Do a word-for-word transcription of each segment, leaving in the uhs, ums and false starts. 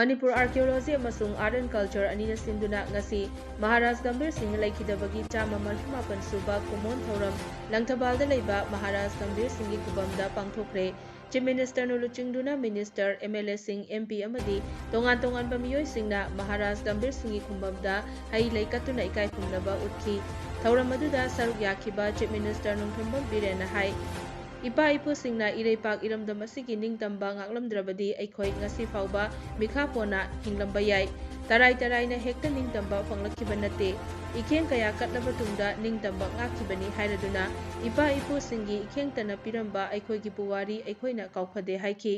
ꯃꯅꯤꯄꯨꯔ ꯑꯥꯔꯀꯤꯑꯣꯂꯣꯖꯤ ꯑꯃꯁꯨꯡ art and culture ꯑꯅꯤꯅ ꯁꯤꯟꯗꯨꯅ ꯉꯁꯤ ꯃꯍꯥꯔꯥꯖ ꯒꯝꯚꯤꯔ ꯁꯤꯡ ꯂꯩꯈꯤꯗꯕꯒꯤ ꯆꯥꯝꯃ ꯃꯔꯤꯐꯨ ꯃꯥꯄꯟ ꯁꯨꯕ ꯀꯨꯝꯑꯣꯟ ꯊꯧꯔꯝ ꯂꯪꯊꯕꯥꯜꯗ ꯂꯩꯕ ꯃꯍꯥꯔꯥꯖ ꯒꯝꯚꯤꯔ ꯁꯤꯡꯒꯤ ꯀꯨꯝꯕꯝꯗ ꯄꯥꯡꯊꯣꯛꯈ꯭ꯔꯦ꯫ ꯆꯤꯐ ꯃꯤꯅꯤꯁꯇꯔꯅ ꯂꯨꯆꯤꯡꯗꯨꯅ ꯃꯤꯅꯤꯁꯇꯔ, ꯑꯦꯝ ꯑꯦꯜ ꯑꯦꯁꯤꯡ, ꯑꯦꯝ ꯄꯤ ꯑꯃꯗꯤ ꯇꯣꯉꯥꯟ ꯇꯣꯉꯥꯟꯕ ꯃꯤꯑꯣꯏꯁꯤꯡꯅ ꯃꯍꯥꯔꯥꯖ ꯒꯝꯚꯤꯔ ꯁꯤꯡꯒꯤ ꯀꯨꯝꯕꯝꯗ ꯍꯩ ꯂꯩ ꯀꯠꯇꯨꯅ ꯏꯀꯥꯏ ꯈꯨꯝꯅꯕ ꯎꯠꯈꯤ꯫ ꯊꯧꯔꯝ ꯑꯗꯨꯗ ꯁꯔꯨꯛ ꯌꯥꯈꯤꯕ ꯆꯤꯐ ꯃꯤꯅꯤꯁꯇꯔ ꯅꯣꯡꯊꯣꯝꯕꯝ ꯕꯤꯔꯦꯟꯅ ꯍꯥꯏ, ꯏꯄꯥ ꯏꯄꯨꯁꯤꯡꯅ ꯏꯔꯩꯄꯥꯛ ꯏꯔꯝꯗꯝ ꯑꯁꯤꯒꯤ ꯅꯤꯡꯇꯝꯕ ꯉꯥꯛꯂꯝꯗ꯭ꯔꯕꯗꯤ ꯑꯩꯈꯣꯏ ꯉꯁꯤ ꯐꯥꯎꯕ ꯃꯤꯈꯥ ꯄꯣꯟꯅ ꯍꯤꯡꯂꯝꯕ ꯌꯥꯏ꯫ ꯇꯔꯥꯏ ꯇꯔꯥꯏꯅ ꯍꯦꯛꯇ ꯅꯤꯡꯇꯝꯕ ꯐꯪꯂꯛꯈꯤꯕ ꯅꯠꯇꯦ꯫ ꯏꯈꯦꯡ ꯀꯌꯥ ꯀꯠꯂꯕ ꯇꯨꯡꯗ ꯅꯤꯡꯇꯝꯕ ꯉꯥꯛꯈꯤꯕꯅꯤ ꯍꯥꯏꯔꯗꯨꯅ ꯏꯄꯥ ꯏꯄꯨꯁꯤꯡꯒꯤ ꯏꯈꯦꯡꯇꯅ ꯄꯤꯔꯝꯕ ꯑꯩꯈꯣꯏꯒꯤ ꯄꯨꯋꯥꯔꯤ ꯑꯩꯈꯣꯏꯅ ꯀꯥꯎꯐꯗꯦ ꯍꯥꯏꯈꯤ꯫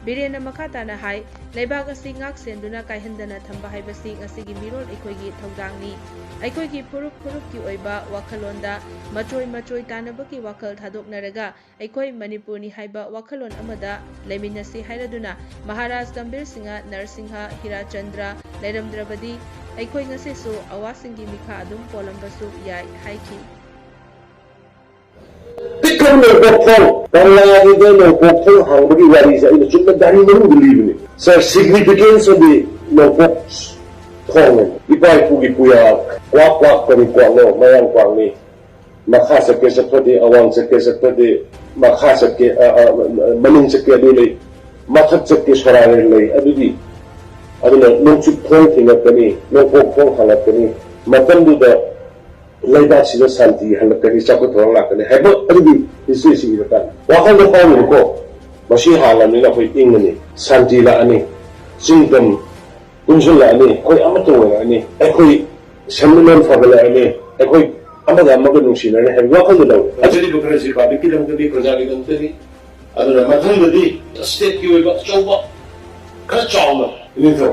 ꯕꯤꯔꯦꯟꯅ ꯃꯈꯥ ꯇꯥꯅ ꯍꯥꯏ, ꯂꯩꯕꯥꯛ ꯑꯁꯤ ꯉꯥꯛ ꯁꯦꯟꯗꯨꯅ ꯀꯥꯏꯍꯟꯗꯅ ꯊꯝꯕ ꯍꯥꯏꯕꯁꯤ ꯉꯁꯤꯒꯤ ꯃꯤꯔꯣꯜ ꯑꯩꯈꯣꯏꯒꯤ ꯊꯧꯗꯥꯡꯅꯤ꯫ ꯑꯩꯈꯣꯏꯒꯤ ꯐꯨꯔꯨꯞ ꯐꯨꯔꯨꯞꯀꯤ ꯑꯣꯏꯕ ꯋꯥꯈꯜꯂꯣꯟꯗ ꯃꯆꯣꯏ ꯃꯆꯣꯏ ꯇꯥꯅꯕꯒꯤ ꯋꯥꯈꯜ ꯊꯥꯗꯣꯛꯅꯔꯒ ꯑꯩꯈꯣꯏ ꯃꯅꯤꯄꯨꯔꯅꯤ ꯍꯥꯏꯕ ꯋꯥꯈꯜꯂꯣꯟ ꯑꯃꯗ ꯂꯩꯃꯤꯟꯅꯁꯤ ꯍꯥꯏꯔꯗꯨꯅ ꯃꯍꯥꯔꯥꯖ ꯒꯝꯚꯤꯔ ꯁꯤꯡꯍ, ꯅꯔꯁꯤꯡꯍ, ꯍꯤꯔꯥꯆꯟꯗ꯭ꯔ ꯂꯩꯔꯝꯗ꯭ꯔꯕꯗꯤ ꯑꯩꯈꯣꯏ ꯉꯁꯤꯁꯨ ꯑꯋꯥꯁꯤꯡꯒꯤ ꯃꯤꯈꯥ ꯑꯗꯨꯝ ꯄꯣꯜꯂꯝꯕꯁꯨ ꯌꯥꯏ ꯍꯥꯏꯈꯤ꯫ ꯄꯤꯛꯈ꯭ꯔꯕ ꯅꯣꯡꯄꯣꯛ ꯊꯣꯡ, ꯀꯪꯂꯥꯒꯤꯗ ꯅꯣꯡꯄꯣꯛ ꯊꯣꯡ ꯍꯥꯡꯕꯒꯤ ꯋꯥꯔꯤꯁꯦ ꯑꯩꯅ ꯆꯨꯝꯅ ꯗꯥꯏꯔꯤ ꯃꯅꯨꯡꯗ ꯂꯤꯕꯅꯤ꯫ Sir, significance of the ꯅꯣꯡꯄꯣꯛ ꯊꯣꯡ, ꯏꯄꯥ ꯏꯄꯨꯒꯤ ꯄꯨꯌꯥ ꯀ꯭ꯋꯥꯛ ꯀ꯭ꯋꯥꯛ ꯀꯔꯤ ꯀ꯭ꯋꯥꯛꯅꯣ, ꯃꯌꯥꯡ ꯀ꯭ꯋꯥꯛꯅꯤ꯫ ꯃꯈꯥ ꯆꯠꯀꯦ ꯆꯠꯄꯗꯤ, ꯑꯋꯥꯡ ꯆꯠꯀꯦ ꯆꯠꯄꯗꯤ, ꯃꯈꯥ ꯆꯠꯀꯦ, ꯑ, ꯑ, ꯃꯅꯤꯡ ꯆꯠꯀꯦ ꯑꯗꯨ ꯂꯩ, ꯃꯊꯛ ꯆꯠꯀꯦ ꯁꯣꯔꯥꯔꯦꯟ ꯂꯩ꯫ ꯑꯗꯨꯗꯤ, ꯑꯗꯨꯅ ꯅꯣꯡꯆꯨꯞ ꯊꯣꯡ ꯊꯤꯡꯉꯛꯀꯅꯤ, ꯅꯣꯡꯄꯣꯛ ꯊꯣꯡ ꯍꯥꯡꯉꯛꯀꯅꯤ꯫ ꯃꯇꯝꯗꯨꯗ ꯂꯩꯕꯥꯛꯁꯤꯗ ꯁꯥꯟꯇꯤ ꯍꯜꯂꯛꯀꯅꯤ, ꯆꯥꯎꯈꯠ ꯊꯧꯔꯥꯡ ꯂꯥꯛꯀꯅꯤ ꯍꯥꯏꯕ ꯑꯗꯨꯗꯤ historyꯁꯤ ꯏꯔꯀꯥꯟꯗ ꯋꯥꯈꯜꯗ ꯐꯥꯎꯔꯤꯕꯀꯣ꯫ ꯃꯁꯤ ꯍꯥꯡꯉꯕꯅꯤꯅ ꯑꯩꯈꯣꯏ ꯏꯪꯉꯅꯤ, ꯁꯥꯟꯇꯤ ꯂꯥꯛꯑꯅꯤ, ꯆꯤꯡꯗꯝ ꯄꯨꯟꯁꯤꯜꯂꯛꯑꯅꯤ, ꯑꯩꯈꯣꯏ ꯑꯃꯠꯇ ꯑꯣꯏꯔꯛꯑꯅꯤ, ꯑꯩꯈꯣꯏ ꯁꯦꯟꯃꯤꯠꯂꯣꯟ ꯐꯒꯠꯂꯛꯑꯅꯤ, ꯑꯩꯈꯣꯏ ꯑꯃꯒ ꯑꯃꯒ ꯅꯨꯡꯁꯤꯅꯔꯅꯤ ꯍꯥꯏꯕ ꯋꯥꯈꯜꯗ ꯂꯧꯏ꯫ ꯍꯥꯏꯖꯔꯤꯕ ꯈꯔꯁꯤ publicꯀꯤꯗꯃꯛꯇꯗꯤ, ꯄ꯭ꯔꯖꯥꯒꯤꯗꯃꯛꯇꯅꯤ꯫ ꯑꯗꯨꯅ ꯃꯊꯪꯗꯗꯤ stateꯀꯤ ꯑꯣꯏꯕ ꯑꯆꯧꯕ ꯈꯔ ꯆꯥꯎꯅ ꯏꯅꯤꯡꯊꯧ,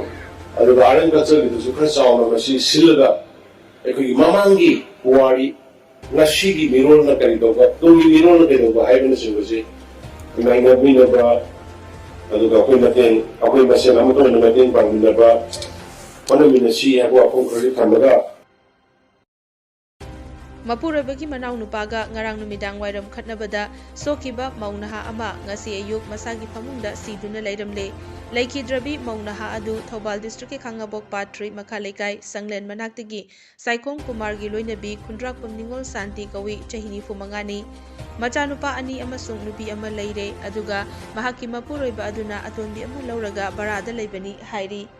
ꯑꯗꯨꯒ ꯑꯥꯔꯠ ꯑꯦꯟ ꯀꯜꯆꯔꯒꯤꯗꯨꯁꯨ ꯈꯔ ꯆꯥꯎꯅ ꯃꯁꯤ ꯁꯤꯜꯂꯒ ꯑꯩꯈꯣꯏꯒꯤ ꯃꯃꯥꯡꯒꯤ ꯄꯨꯋꯥꯔꯤ, ꯉꯁꯤꯒꯤ ꯃꯤꯔꯣꯜꯅ ꯀꯔꯤ ꯇꯧꯕ, ꯇꯨꯡꯒꯤ ꯃꯤꯔꯣꯜꯅ ꯀꯩꯗꯧꯕ ꯍꯥꯏꯕꯅꯆꯤꯡꯕꯁꯦ ꯅꯩꯅꯕꯤꯅꯕ, ꯑꯗꯨꯒ ꯑꯩꯈꯣꯏ ꯃꯇꯦꯡ, ꯑꯩꯈꯣꯏ ꯃꯁꯦꯟ ꯑꯃꯠꯇ ꯑꯣꯏꯅ ꯃꯇꯦꯡ ꯄꯥꯡꯃꯤꯟꯅꯕ ꯍꯣꯠꯅꯃꯤꯟꯅꯁꯤ ꯍꯥꯏꯕ ꯋꯥꯐꯝ ꯈꯔꯗꯤ ꯊꯝꯃꯒ, ꯃꯄꯨꯔꯣꯏꯕꯒꯤ ꯃꯅꯥꯎꯅꯨꯄꯥꯒ ꯉꯔꯥꯡ ꯅꯨꯃꯤꯗꯥꯡ ꯋꯥꯏꯔꯝ ꯈꯠꯅꯕꯗ ꯁꯣꯛꯈꯤꯕ ꯃꯧ ꯅꯍꯥ ꯑꯃ ꯉꯁꯤ ꯑꯌꯨꯛ ꯃꯁꯥꯒꯤ ꯐꯃꯨꯡꯗ ꯁꯤꯗꯨꯅ ꯂꯩꯔꯝꯂꯦ꯫ ꯂꯩꯈꯤꯗ꯭ꯔꯕꯤ ꯃꯧ ꯅꯍꯥ ꯑꯗꯨ ꯊꯧꯕꯥꯜ district ꯀꯤ ꯈꯥꯡꯉꯕꯣꯛ ꯄꯥꯠ ꯊ꯭ꯔꯤ ꯃꯈꯥ ꯂꯩꯀꯥꯏ ꯁꯪꯂꯦꯟ ꯃꯅꯥꯛꯇꯒꯤ ꯁꯥꯏꯈꯣꯝ ꯀꯨꯃꯥꯔꯒꯤ ꯂꯣꯏꯅꯕꯤ ꯈꯨꯟꯗ꯭ꯔꯥꯛꯄꯝ ꯅꯤꯉꯣꯜ ꯁꯥꯟꯇꯤ ꯀꯧꯏ, ꯆꯍꯤ ꯅꯤꯐꯨ ꯃꯉꯥꯅꯤ꯫ ꯃꯆꯥꯅꯨꯄꯥ ꯑꯅꯤ ꯑꯃꯁꯨꯡ ꯅꯨꯄꯤ ꯑꯃ ꯂꯩꯔꯦ, ꯑꯗꯨꯒ ꯃꯍꯥꯛꯀꯤ ꯃꯄꯨꯔꯣꯏꯕ ꯑꯗꯨꯅ ꯑꯇꯣꯟꯕꯤ ꯑꯃ ꯂꯧꯔꯒ ꯚꯔꯥꯗ ꯂꯩꯕꯅꯤ ꯍꯥꯏꯔꯤ꯫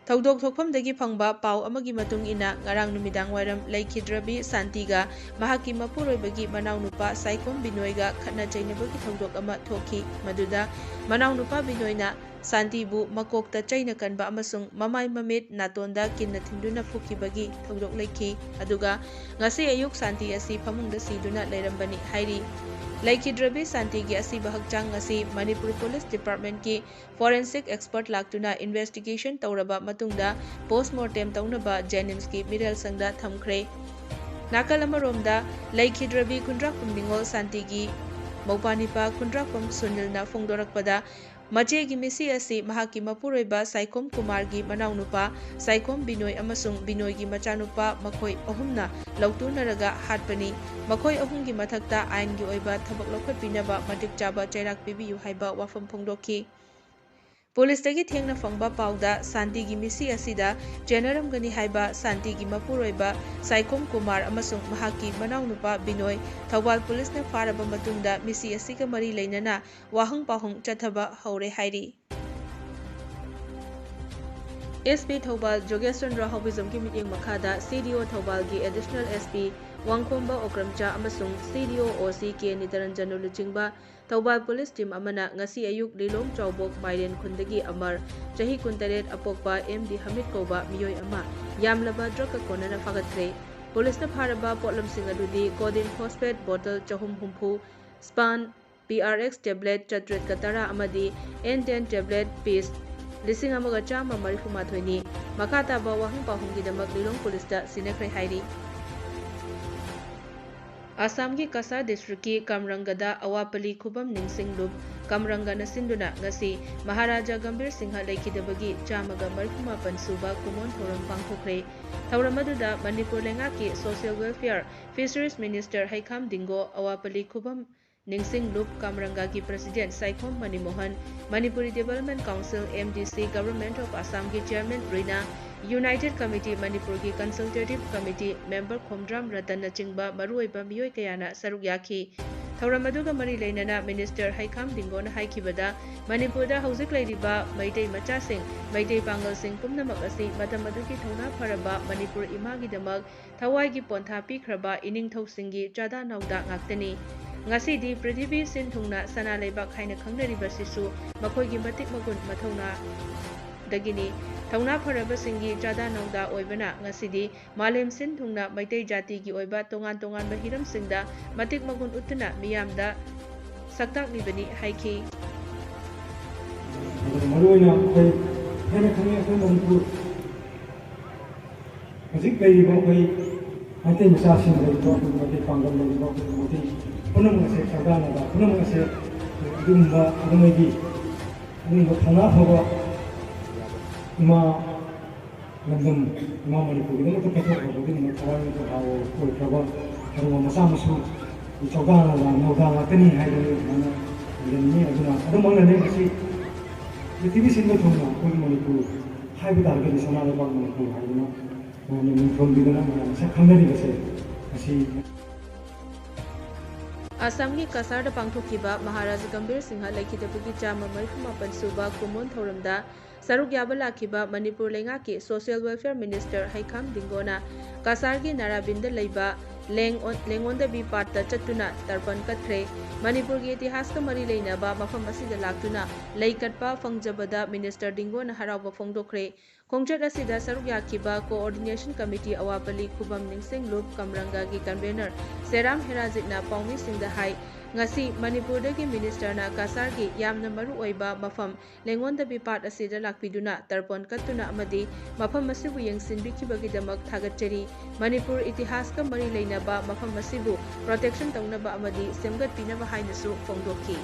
ꯊꯧꯗꯣꯛ ꯊꯣꯛꯐꯝꯗꯒꯤ ꯐꯪꯕ ꯄꯥꯎ ꯑꯃꯒꯤ ꯃꯇꯨꯡ ꯏꯟꯅ, ꯉꯔꯥꯡ ꯅꯨꯃꯤꯗꯥꯡ ꯋꯥꯏꯔꯝ ꯂꯩꯈꯤꯗ꯭ꯔꯕꯤ ꯁꯥꯟꯇꯤꯒ ꯃꯍꯥꯛꯀꯤ ꯃꯄꯨꯔꯣꯏꯕꯒꯤ ꯃꯅꯥꯎꯅꯨꯄꯥ ꯁꯥꯏꯈꯣꯝ ꯕꯤꯅꯣꯏꯒ ꯈꯠꯅ ꯆꯩꯅꯕꯒꯤ ꯊꯧꯗꯣꯛ ꯑꯃ ꯊꯣꯛꯈꯤ꯫ ꯃꯗꯨꯗ ꯃꯅꯥꯎꯅꯨꯄꯥ ꯕꯤꯅꯣꯏꯅ ꯁꯥꯟꯇꯤꯕꯨ ꯃꯀꯣꯛꯇ ꯆꯩꯅ ꯀꯟꯕ ꯑꯃꯁꯨꯡ ꯃꯃꯥꯏ, ꯃꯃꯤꯠ, ꯅꯥꯇꯣꯟꯗ ꯀꯤꯟꯅ ꯊꯤꯟꯗꯨꯅ ꯐꯨꯈꯤꯕꯒꯤ ꯊꯧꯗꯣꯛ ꯂꯩꯈꯤ꯫ ꯑꯗꯨꯒ ꯉꯁꯤ ꯑꯌꯨꯛ ꯁꯥꯟꯇꯤ ꯑꯁꯤ ꯐꯃꯨꯡꯗ ꯁꯤꯗꯨꯅ ꯂꯩꯔꯝꯕꯅꯤ ꯍꯥꯏꯔꯤ꯫ ꯂꯩꯈꯤꯗ꯭ꯔꯕꯤ ꯁꯥꯟꯇꯤꯒꯤ ꯑꯁꯤꯕ ꯍꯛꯆꯥꯡ ꯉꯁꯤ ꯃꯅꯤꯄꯨꯔ Police Department ꯀꯤ forensic expert ꯂꯥꯛꯇꯨꯅ investigation ꯇꯧꯔꯕ ꯃꯇꯨꯡꯗ post mortem ꯇꯧꯅꯕ JNIMS ꯀꯤ ꯃꯤꯔꯦꯜꯁꯪꯗ ꯊꯝꯈ꯭ꯔꯦ꯫ ꯅꯥꯀꯜ ꯑꯃꯔꯣꯝꯗ, ꯂꯩꯈꯤꯗ꯭ꯔꯕꯤ ꯈꯨꯟꯗ꯭ꯔꯥꯛꯄꯝ ꯅꯤꯉꯣꯜ ꯁꯥꯟꯇꯤꯒꯤ ꯃꯧꯄꯥꯅꯤꯄꯥ ꯈꯨꯟꯗ꯭ꯔꯥꯛꯄꯝ ꯁꯨꯅꯤꯜꯅ ꯐꯣꯡꯗꯣꯔꯛꯄꯗ, ꯃꯆꯦꯒꯤ ꯃꯤꯁꯤ ꯑꯁꯤ ꯃꯍꯥꯛꯀꯤ ꯃꯄꯨꯔꯣꯏꯕ ꯁꯥꯏꯈꯣꯝ ꯀꯨꯃꯥꯔꯒꯤ ꯃꯅꯥꯎꯅꯨꯄꯥ ꯁꯥꯏꯈꯣꯝ ꯕꯤꯅꯣꯏ ꯑꯃꯁꯨꯡ ꯕꯤꯅꯣꯏꯒꯤ ꯃꯆꯥꯅꯨꯄꯥ ꯃꯈꯣꯏ ꯑꯍꯨꯝꯅ ꯂꯧꯇꯨꯅꯔꯒ ꯍꯥꯠꯄꯅꯤ꯫ ꯃꯈꯣꯏ ꯑꯍꯨꯝꯒꯤ ꯃꯊꯛꯇ ꯑꯥꯏꯟꯒꯤ ꯑꯣꯏꯕ ꯊꯕꯛ ꯂꯧꯈꯠꯄꯤꯅꯕ ꯃꯇꯤꯛ ꯆꯥꯕ ꯆꯩꯔꯥꯛ ꯄꯤꯕꯤꯌꯨ ꯍꯥꯏꯕ ꯋꯥꯐꯝ ꯐꯣꯡꯗꯣꯛꯈꯤ꯫ ꯄꯨꯂꯤꯁꯇꯒꯤ ꯊꯦꯡꯅ ꯐꯪꯕ ꯄꯥꯎꯗ ꯁꯥꯟꯇꯤꯒꯤ ꯃꯤꯁꯤ ꯑꯁꯤꯗ ꯆꯦꯟꯅꯔꯝꯒꯅꯤ ꯍꯥꯏꯕ ꯁꯥꯟꯇꯤꯒꯤ ꯃꯄꯨꯔꯣꯏꯕ ꯁꯥꯏꯈꯣꯝ ꯀꯨꯃꯥꯔ ꯑꯃꯁꯨꯡ ꯃꯍꯥꯛꯀꯤ ꯃꯅꯥꯎꯅꯨꯄꯥ ꯕꯤꯅꯣꯏ ꯊꯧꯕꯥꯜ ꯄꯨꯂꯤꯁꯅ ꯐꯥꯔꯕ ꯃꯇꯨꯡꯗ ꯃꯤꯁꯤ ꯑꯁꯤꯒ ꯃꯔꯤ ꯂꯩꯅꯅ ꯋꯥꯍꯪ ꯄꯥꯎꯍꯪ ꯆꯠꯊꯕ ꯍꯧꯔꯦ ꯍꯥꯏꯔꯤ꯫ SP ꯊꯧꯕꯥꯜ ꯖꯣꯒꯦꯁ ꯆꯟꯗ꯭ꯔ ꯍꯥꯎꯕꯤꯖꯝꯒꯤ ꯃꯤꯠꯌꯦꯡ ꯃꯈꯥꯗ CDO ꯊꯧꯕꯥꯜꯒꯤ Additional SP ꯋꯥꯡꯈꯣꯝꯕ ꯑꯣꯀ꯭ꯔꯝꯆꯥ ꯑꯃꯁꯨꯡ CDO OC ꯀꯦ ꯅꯤꯇꯔꯟꯖꯟꯅ ꯂꯨꯆꯤꯡꯕ ꯊꯧꯕꯥꯜ ꯄꯨꯂꯤꯁ ꯇꯤꯝ ꯑꯃꯅ ꯉꯁꯤ ꯑꯌꯨꯛ ꯂꯤꯂꯣꯡ ꯆꯥꯎꯕꯣꯛ ꯃꯥꯏꯔꯦꯟ ꯈꯨꯟꯗꯒꯤ ꯑꯃꯔ, ꯆꯍꯤ ꯀꯨꯟꯇꯔꯦꯠ, ꯑꯄꯣꯛꯄ MD ꯍꯃꯤꯗ ꯀꯧꯕ ꯃꯤꯑꯣꯏ ꯑꯃ ꯌꯥꯝꯂꯕ ꯗ꯭ꯔꯒꯀ ꯀꯣꯟꯅꯅ ꯐꯥꯒꯠꯈ꯭ꯔꯦ꯫ ꯄꯨꯂꯤꯁꯅ ꯐꯥꯔꯕ ꯄꯣꯠꯂꯝꯁꯤꯡ ꯑꯗꯨꯗꯤ codeine phosphate bottle ꯆꯍꯨꯝ ꯍꯨꯝꯐꯨ, Span, PRX tablet ꯆꯥꯇ꯭ꯔꯦꯠꯀ ꯇꯔꯥ ꯑꯃꯗꯤ N ten tablet piece ꯂꯤꯁꯤꯡ ꯑꯃꯒ ꯆꯥꯝꯃ ꯃꯔꯤꯐꯨ ꯃꯥꯊꯣꯏꯅꯤ꯫ ꯃꯈꯥ ꯇꯥꯕ ꯋꯥꯍꯪ ꯄꯥꯎꯍꯪꯒꯤꯗꯃꯛ ꯂꯤꯂꯣꯡ ꯄꯨꯂꯤꯁꯇ ꯁꯤꯟꯅꯈ꯭ꯔꯦ ꯍꯥꯏꯔꯤ꯫ ꯑꯁꯥꯝꯒꯤ ꯀꯁꯥꯔ district ꯀꯤ ꯀꯥꯝꯔꯪꯒꯗ ꯑꯋꯥꯄꯂꯤ ꯈꯨꯕꯝ ꯅꯤꯡꯁꯤꯡ ꯂꯨꯞ ꯀꯝꯔꯪꯒꯅ ꯁꯤꯟꯗꯨꯅ ꯉꯁꯤ ꯃꯍꯥꯔꯥꯖꯥ ꯒꯝꯚꯤꯔ ꯁꯤꯡꯍ ꯂꯩꯈꯤꯗꯕꯒꯤ ꯆꯥꯝꯃꯒ ꯃꯔꯤꯐꯨ ꯃꯥꯄꯟ ꯁꯨꯕ ꯀꯨꯝꯑꯣꯟ ꯊꯧꯔꯝ ꯄꯥꯡꯊꯣꯛꯈ꯭ꯔꯦ꯫ ꯊꯧꯔꯝ ꯑꯗꯨꯗ ꯃꯅꯤꯄꯨꯔ ꯂꯩꯉꯥꯛꯀꯤ Social Welfare, Fisheries Minister ꯍꯩꯈꯥꯝ ꯗꯤꯡꯒꯣ, ꯑꯋꯥꯄꯜꯂꯤ ꯈꯨꯕꯝ ꯅꯤꯡꯁꯤꯡ ꯂꯨꯞ, ꯀꯝꯔꯪꯒꯥꯒꯤ President Saikhom ꯃꯅꯤꯃꯣꯍꯟ, Manipuri Development Council, M D C, Government of Assam ꯒꯤ Chairman ꯔꯤꯅꯥ, United Committee ꯃꯅꯤꯄꯨꯔꯒꯤ Consultative Committee Member ꯈꯣꯝꯗ꯭ꯔꯥꯝ ꯔꯇꯟꯅꯆꯤꯡꯕ ꯃꯔꯨꯑꯣꯏꯕ ꯃꯤꯑꯣꯏ ꯀꯌꯥꯅ ꯁꯔꯨꯛ ꯌꯥꯈꯤ꯫ ꯊꯧꯔꯝ ꯑꯗꯨꯒ ꯃꯔꯤ ꯂꯩꯅꯅ Minister ꯍꯩꯈꯥꯝ ꯗꯤꯡꯒꯣꯅ ꯍꯥꯏꯈꯤꯕꯗ, ꯃꯅꯤꯄꯨꯔꯗ ꯍꯧꯖꯤꯛ ꯂꯩꯔꯤꯕ ꯃꯩꯇꯩ ꯃꯆꯥꯁꯤꯡ, ꯃꯩꯇꯩ ꯄꯥꯡꯒꯜꯁꯤꯡ ꯄꯨꯝꯅꯃꯛ ꯑꯁꯤ ꯃꯇꯝ ꯑꯗꯨꯒꯤ ꯊꯧꯅꯥ ꯐꯔꯕ ꯃꯅꯤꯄꯨꯔ ꯏꯃꯥꯒꯤꯗꯃꯛ ꯊꯋꯥꯏꯒꯤ ꯄꯣꯟꯊꯥ ꯄꯤꯈ꯭ꯔꯕ ꯏꯅꯤꯡꯊꯧꯁꯤꯡꯒꯤ ꯆꯥꯗꯥ ꯅꯥꯎꯗꯥ ꯉꯥꯛꯇꯅꯤ꯫ ꯉꯁꯤꯗꯤ ꯄ꯭ꯔꯤꯊꯤꯕꯤ ꯁꯤꯟ ꯊꯨꯡꯅ ꯁꯅꯥ ꯂꯩꯕꯥꯛ ꯍꯥꯏꯅ ꯈꯪꯅꯔꯤꯕꯁꯤꯁꯨ ꯃꯈꯣꯏꯒꯤ ꯃꯇꯤꯛ ꯃꯒꯨꯟ ꯃꯊꯧꯅꯥꯗꯒꯤꯅꯤ꯫ ꯊꯧꯅꯥ ꯐꯔꯕꯁꯤꯡꯒꯤ ꯆꯥꯗꯥ ꯅꯥꯎꯗꯥ ꯑꯣꯏꯕꯅ ꯉꯁꯤꯗꯤ ꯃꯥꯂꯦꯝ ꯁꯤꯟ ꯊꯨꯡꯅ ꯃꯩꯇꯩ ꯖꯥꯇꯤꯒꯤ ꯑꯣꯏꯕ ꯇꯣꯉꯥꯟ ꯇꯣꯉꯥꯟꯕ ꯍꯤꯔꯝꯁꯤꯡꯗ ꯃꯇꯤꯛ ꯃꯒꯨꯟ ꯎꯠꯇꯨꯅ ꯃꯤꯌꯥꯝꯗ ꯁꯛꯇꯥꯛꯂꯤꯕꯅꯤ ꯍꯥꯏꯈꯤ꯫ ꯑꯗꯨꯒ ꯃꯔꯨꯑꯣꯏꯅ ꯑꯩꯈꯣꯏ ꯍꯦꯟꯅ ꯈꯪꯉꯤ ꯑꯩꯈꯣꯏ ꯃꯅꯤꯄꯨꯔ ꯍꯧꯖꯤꯛ ꯂꯩꯔꯤꯕ ꯑꯩꯈꯣꯏ ꯃꯩꯇꯩ ꯃꯆꯥꯁꯤꯡ ꯂꯩꯔꯤꯕ ꯑꯩꯈꯣꯏ ꯃꯩꯇꯩ ꯄꯥꯡꯒꯜ ꯂꯩꯔꯤꯕ ꯑꯩꯈꯣꯏ ꯃꯩꯇꯩ ꯄꯨꯝꯅꯃꯛ ꯑꯁꯦ ꯁꯔꯗꯥꯔ ꯅꯥꯗꯥ ꯄꯨꯝꯅꯃꯛ ꯑꯁꯦ ꯑꯗꯨꯒꯨꯝꯕ ꯑꯗꯨꯉꯩꯒꯤ ꯑꯗꯨꯒꯨꯝꯕ ꯊꯧꯅꯥ ꯐꯕ ꯏꯃꯥ ꯂꯝꯗꯝ ꯏꯃꯥ ꯃꯅꯤꯄꯨꯔꯒꯤꯗꯃꯛꯇ ꯀꯠꯊꯣꯛꯈ꯭ꯔꯕ ꯑꯗꯨꯒꯨꯝꯕ ꯊꯋꯥꯏ ꯃꯤꯆꯥꯛ ꯑꯣꯏꯈ꯭ꯔꯕ ꯑꯗꯨꯒꯨꯝꯕ ꯃꯆꯥ ꯃꯁꯨ ꯆꯧꯗꯥ ꯅꯥꯗꯥ ꯅꯧꯗꯥ ꯉꯥꯛꯇꯅꯤ ꯍꯥꯏꯕꯗꯨ ꯑꯗꯨꯃꯥꯏꯅ ꯊꯝꯖꯅꯤꯡꯉꯤ꯫ ꯑꯗꯨꯅ ꯑꯗꯨꯃꯛꯅꯅꯦ ꯉꯁꯤ ꯄ꯭ꯔꯤꯊꯤꯕꯤ ꯁꯤꯟꯕ ꯊꯨꯡꯅ ꯑꯩꯈꯣꯏꯒꯤ ꯃꯅꯤꯄꯨꯔ ꯍꯥꯏꯕ ꯇꯥꯔꯒꯗꯤ ꯁꯅꯥ ꯂꯩꯕꯥꯛ ꯃꯅꯤꯄꯨꯔ ꯍꯥꯏꯗꯅ ꯃꯌꯥꯝꯅ ꯃꯤꯡꯊꯣꯟꯕꯤꯗꯅ ꯃꯌꯥꯝꯅ ꯁꯛ ꯈꯪꯅꯔꯤꯕꯁꯦ ꯉꯁꯤ꯫ ꯑꯁꯥꯝꯒꯤ ꯀꯁꯥꯔꯗ ꯄꯥꯡꯊꯣꯛꯈꯤꯕ ꯃꯍꯥꯔꯥꯖ ꯒꯝꯚꯤꯔ ꯁꯤꯡꯍ ꯂꯩꯈꯤꯗꯕꯒꯤ ꯆꯥꯝꯃ ꯃꯔꯤꯐꯨ ꯃꯥꯄꯟ ꯁꯨꯕ ꯀꯨꯝꯑꯣꯟ ꯊꯧꯔꯝꯗ ꯁꯔꯨꯛ ꯌꯥꯕ ꯂꯥꯛꯈꯤꯕ ꯃꯅꯤꯄꯨꯔ ꯂꯩꯉꯥꯛꯀꯤ Social Welfare Minister ꯍꯩꯈꯥꯝ ꯗꯤꯡꯒꯣꯅ ꯀꯁꯥꯔꯒꯤ ꯅꯥꯔꯥꯕꯤꯟꯗ ꯂꯩꯕ ꯂꯦꯡ-, ꯂꯦꯡꯉꯣꯟꯗꯕꯤ ꯄꯥꯠꯇ ꯆꯠꯇꯨꯅ ꯇꯔꯄꯟ ꯀꯠꯈ꯭ꯔꯦ꯫ ꯃꯅꯤꯄꯨꯔꯒꯤ ꯏꯇꯤꯍꯥꯁꯀ ꯃꯔꯤ ꯂꯩꯅꯕ ꯃꯐꯝ ꯑꯁꯤꯗ ꯂꯥꯛꯇꯨꯅ ꯂꯩ ꯀꯠꯄ ꯐꯪꯖꯕꯗ Minister ꯗꯤꯡꯒꯣꯅ ꯍꯔꯥꯎꯕ ꯐꯣꯡꯗꯣꯛꯈ꯭ꯔꯦ꯫ ꯈꯣꯡꯆꯠ ꯑꯁꯤꯗ ꯁꯔꯨꯛ ꯌꯥꯈꯤꯕ Coordination Committee ꯑꯋꯥꯄꯜꯂꯤ ꯈꯨꯕꯝ ꯅꯤꯡꯁꯤꯡꯂꯨꯞ ꯀꯝꯔꯪꯒꯥꯒꯤ Convener ꯁꯦꯔꯥꯝ ꯍꯦꯔꯥꯖꯤꯠꯅ ꯄꯥꯎꯃꯤꯁꯤꯡꯗ ꯍꯥꯏ, ꯉꯁꯤ ꯃꯅꯤꯄꯨꯔꯗꯒꯤ Minister ꯅ ꯀꯁꯥꯔꯒꯤ ꯌꯥꯝꯅ ꯃꯔꯨ ꯑꯣꯏꯕ ꯃꯐꯝ ꯂꯦꯡꯉꯣꯟꯗꯕꯤ ꯄꯥꯠ ꯑꯁꯤꯗ ꯂꯥꯛꯄꯤꯗꯨꯅ ꯇꯔꯄꯣꯟ ꯀꯠꯇꯨꯅ ꯑꯃꯗꯤ ꯃꯐꯝ ꯑꯁꯤꯕꯨ ꯌꯦꯡꯁꯤꯟꯕꯤꯈꯤꯕꯒꯤꯗꯃꯛ ꯊꯥꯒꯠꯆꯔꯤ꯫ ꯃꯅꯤꯄꯨꯔ ꯏꯇꯤꯍꯥꯁꯀ ꯃꯔꯤ ꯂꯩꯅꯕ ꯃꯐꯝ ꯑꯁꯤꯕꯨ protection ꯇꯧꯅꯕ ꯑꯃꯗꯤ ꯁꯦꯝꯒꯠꯄꯤꯅꯕ ꯍꯥꯏꯅꯁꯨ ꯐꯣꯡꯗꯣꯛꯈꯤ꯫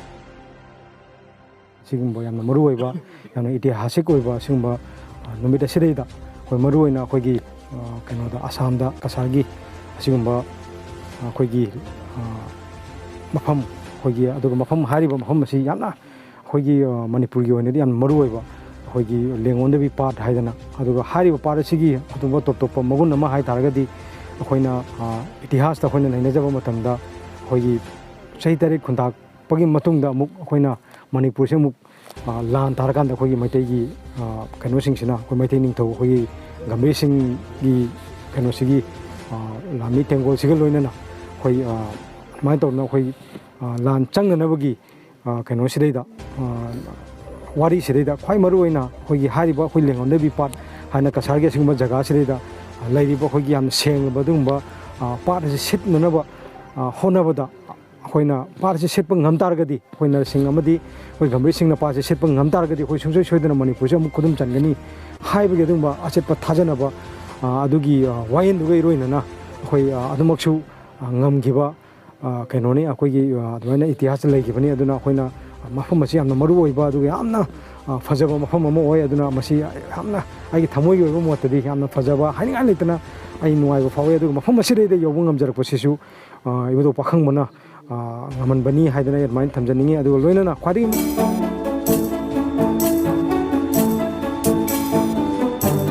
ꯁꯤꯒꯨꯝꯕ ꯌꯥꯝꯅ ꯃꯔꯨ ꯑꯣꯏꯕ, ꯌꯥꯝꯅ ꯏꯇꯤꯍꯥꯁꯤꯛ ꯑꯣꯏꯕ ꯑꯁꯤꯒꯨꯝꯕ, ꯑ, ꯅꯨꯃꯤꯠ ꯑꯁꯤꯗꯩꯗ ꯑꯩꯈꯣꯏ ꯃꯔꯨ ꯑꯣꯏꯅ ꯑꯩꯈꯣꯏꯒꯤ, ꯑ, ꯀꯩꯅꯣꯗ, ꯑꯁꯥꯝꯗ ꯀꯁꯥꯔꯒꯤ ꯑꯁꯤꯒꯨꯝꯕ ꯑꯩꯈꯣꯏꯒꯤ, ꯑ, ꯃꯐꯝ, ꯑꯩꯈꯣꯏꯒꯤ, ꯑꯗꯨꯒ ꯃꯐꯝ, ꯍꯥꯏꯔꯤꯕ ꯃꯐꯝ ꯑꯁꯤ ꯌꯥꯝꯅ ꯑꯩꯈꯣꯏꯒꯤ, ꯑ, ꯃꯅꯤꯄꯨꯔꯒꯤ ꯑꯣꯏꯅꯗꯤ ꯌꯥꯝꯅ ꯃꯔꯨ ꯑꯣꯏꯕ, ꯑꯩꯈꯣꯏꯒꯤ ꯂꯦꯡꯉꯣꯟꯗꯕꯤ ꯄꯥꯠ ꯍꯥꯏꯗꯅ, ꯑꯗꯨꯒ ꯍꯥꯏꯔꯤꯕ ꯄꯥꯠ ꯑꯁꯤꯒꯤ ꯑꯇꯣꯞꯄ ꯇꯣꯞ ꯇꯣꯞꯄ ꯃꯒꯨꯟ ꯑꯃ ꯍꯥꯏ ꯇꯥꯔꯒꯗꯤ, ꯑꯩꯈꯣꯏꯅ, ꯑ, ꯏꯇꯤꯍꯥꯁꯇ ꯑꯩꯈꯣꯏꯅ ꯅꯩꯅꯖꯕ ꯃꯇꯝꯗ, ꯑꯩꯈꯣꯏꯒꯤ ꯆꯍꯤ ꯇꯔꯦꯠ ꯈꯨꯟꯇꯥꯛꯄꯒꯤ ꯃꯇꯨꯡꯗ ꯑꯃꯨꯛ ꯑꯩꯈꯣꯏꯅ ꯃꯅꯤꯄꯨꯔꯁꯦ ꯑꯃꯨꯛ, ꯑ, ꯂꯥꯟ ꯇꯥꯔꯀꯥꯟꯗ ꯑꯩꯈꯣꯏꯒꯤ ꯃꯩꯇꯩꯒꯤ, ꯑ, ꯀꯩꯅꯣꯁꯤꯡꯁꯤꯅ, ꯑꯩꯈꯣꯏ ꯃꯩꯇꯩ ꯅꯤꯡꯊꯧ ꯑꯩꯈꯣꯏꯒꯤ ꯒꯝꯚꯤꯔ ꯁꯤꯡꯒꯤ ꯀꯩꯅꯣꯁꯤꯒꯤ, ꯑ, ꯂꯥꯟꯃꯤ ꯇꯦꯡꯒꯣꯜꯁꯤꯒ ꯂꯣꯏꯅꯅ ꯑꯩꯈꯣꯏ, ꯑ, ꯑꯗꯨꯃꯥꯏꯅ ꯇꯧꯗꯅ ꯑꯩꯈꯣꯏ, ꯑ, ꯂꯥꯟ ꯆꯪꯅꯅꯕꯒꯤ, ꯑ, ꯀꯩꯅꯣꯁꯤꯗꯩꯗ, ꯑ, ꯋꯥꯔꯤꯁꯤꯗꯩꯗ ꯈ꯭ꯋꯥꯏ ꯃꯔꯨ ꯑꯣꯏꯅ ꯑꯩꯈꯣꯏꯒꯤ ꯍꯥꯏꯔꯤꯕ ꯑꯩꯈꯣꯏ ꯂꯦꯡꯉꯣꯟꯗꯕꯤ ꯄꯥꯠ ꯍꯥꯏꯅ ꯀꯁꯥꯔꯒꯤ ꯑꯁꯤꯒꯨꯝꯕ ꯖꯒꯥꯁꯤꯗꯩꯗ, ꯑ, ꯂꯩꯔꯤꯕ ꯑꯩꯈꯣꯏꯒꯤ ꯌꯥꯝꯅ ꯁꯦꯡꯂꯕ ꯑꯗꯨꯒꯨꯝꯕ, ꯑ, ꯄꯥꯠ ꯑꯁꯤ ꯁꯤꯠꯅꯅꯕ, ꯑ, ꯍꯣꯠꯅꯕꯗ, ꯑꯩꯈꯣꯏꯅ ꯄꯥꯠ ꯑꯁꯤ ꯁꯤꯠꯄ ꯉꯝ ꯇꯥꯔꯒꯗꯤ, ꯑꯩꯈꯣꯏ ꯅꯔꯁꯤꯡ ꯑꯃꯗꯤ ꯑꯩꯈꯣꯏ ꯒꯝꯚꯤꯔ ꯁꯤꯡꯅ ꯄꯥꯠ ꯑꯁꯤ ꯁꯤꯠꯄ ꯉꯝ ꯇꯥꯔꯒꯗꯤ, ꯑꯩꯈꯣꯏ ꯁꯨꯡꯁꯣꯏ ꯁꯣꯏꯗꯅ ꯃꯅꯤꯄꯨꯔꯁꯦ ꯑꯃꯨꯛ ꯈꯨꯗꯨꯝ ꯆꯟꯒꯅꯤ ꯍꯥꯏꯕꯒꯤ ꯑꯗꯨꯒꯨꯝꯕ ꯑꯆꯦꯠꯄ ꯊꯥꯖꯅꯕ, ꯑ, ꯑꯗꯨꯒꯤ, ꯑ, ꯋꯥꯌꯦꯜꯗꯨꯒ ꯏꯔꯣꯏꯅꯅ ꯑꯩꯈꯣꯏ, ꯑ, ꯑꯗꯨꯃꯛꯁꯨ, ꯑ, ꯉꯝꯈꯤꯕ, ꯑ, ꯀꯩꯅꯣꯅꯤ, ꯑꯩꯈꯣꯏꯒꯤ, ꯑ, ꯑꯗꯨꯃꯥꯏꯅ ꯏꯇꯤꯍꯥꯁꯇ ꯂꯩꯈꯤꯕꯅꯤ꯫ ꯑꯗꯨꯅ ꯑꯩꯈꯣꯏꯅ, ꯑ, ꯃꯐꯝ ꯑꯁꯤ ꯌꯥꯝꯅ ꯃꯔꯨ ꯑꯣꯏꯕ, ꯑꯗꯨꯒ ꯌꯥꯝꯅ, ꯑ, ꯐꯖꯕ ꯃꯐꯝ ꯑꯃ ꯑꯣꯏ꯫ ꯑꯗꯨꯅ ꯃꯁꯤ ꯌꯥꯝꯅ ꯑꯩꯒꯤ ꯊꯃꯣꯏꯒꯤ ꯑꯣꯏꯕ ꯃꯣꯠꯇꯗꯤ ꯌꯥꯝꯅ ꯐꯖꯕ, ꯍꯥꯏꯅꯤꯡꯉꯥꯏ ꯂꯩꯇꯅ ꯑꯩ ꯅꯨꯡꯉꯥꯏꯕ ꯐꯥꯎꯏ꯫ ꯑꯗꯨꯒ ꯃꯐꯝ ꯑꯁꯤꯗꯩꯗ ꯌꯧꯕ ꯉꯝꯖꯔꯛꯄꯁꯤꯁꯨ, ꯑ, ꯏꯕꯨꯙꯧ ꯄꯥꯈꯪꯕꯅ, ꯑ, ꯉꯝꯍꯟꯕꯅꯤ ꯍꯥꯏꯗꯅ ꯑꯩ ꯑꯗꯨꯃꯥꯏꯅ ꯊꯝꯖꯅꯤꯡꯉꯤ꯫ ꯑꯗꯨꯒ ꯂꯣꯏꯅꯅ ꯈ꯭ꯋꯥꯏꯗꯒꯤ